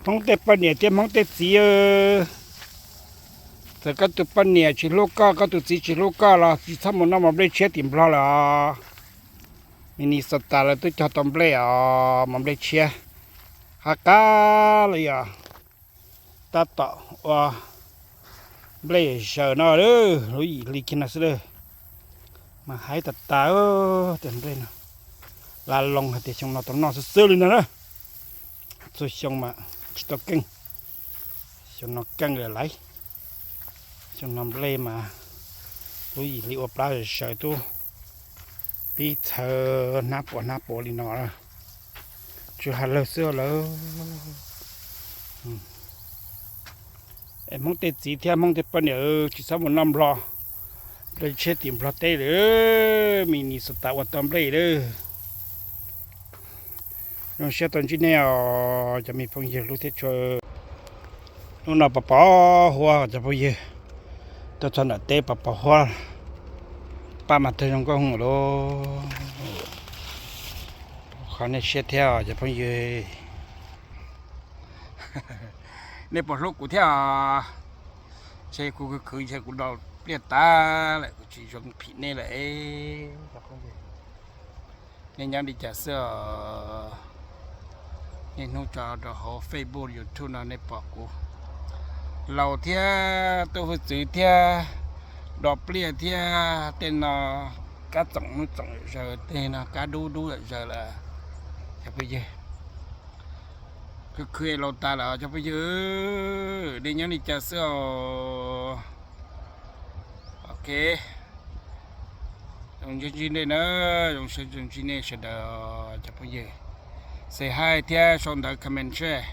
Hmoob tej poj niam thiab Hmoob tej txiv, txawm koj tus poj niam tsis hlub koj, koj tus txiv tsis hlub koj los tsis txhob mus noj mov nplej tshiab tim Nplog lawm os. Minnesota lawv twb cog tau nplej os, mov nplej tshiab. Hab qab li os, tab tom ua nplej zaws no, lub yim hli kiag no xwb lawm. Mas haib tas tas tias nplej no, la loo hais tias xyoo no tau noj xwb xwb li no na. Txhua xyoo mas tsis tau keej, xyoo no keej lawm lauj. Xyoo no nplej mas lub yim hli ua plab zaws tub, pib txhawv hnab puas hnab puas li no. Tsuas has lawg xwb lawm. Es Hmoob tej txiv thiab Hmoob tej poj niam tsis txhob mus noj Nplog, nplej tshiab tim Nplog teb lawm, Minnesota ua tau nplej lawm. Zoo siab tau ntsib nej os cov me phooj ywg hlub thiab tshua. Hnub no pos pos huab cov phooj ywg, tuaj txog nram teb pos pos huab, paj mas tag zoo nkauj heev lauj. Qhov nej siab thiab os cov phooj ywg. Nej puas hlub kuv thiab os? Ntshe kuv khwv khwv ntshe kuv do pliaj tas lawm, kuv tsis zoo phim nej lawm. Nej nyob li cas xwb os? Niaj hnub tso rau hauv Facebook, YouTube no nej pom kuv laus thiab tuaj hwj txwv thiab do pliaj thiab tej no, kab txoom hnub txoom zaws tej no kab dub dub zaws lawm. Cov phooj ywg, khwv khwv laus tas lawm cov phooj ywg, nej nyob li cas xwb os? Ok, zoo siab ntsib nej na, zoo siab ntsib nej sawv daws cov phooj ywg. Say hi thiab sau ntawv comment share.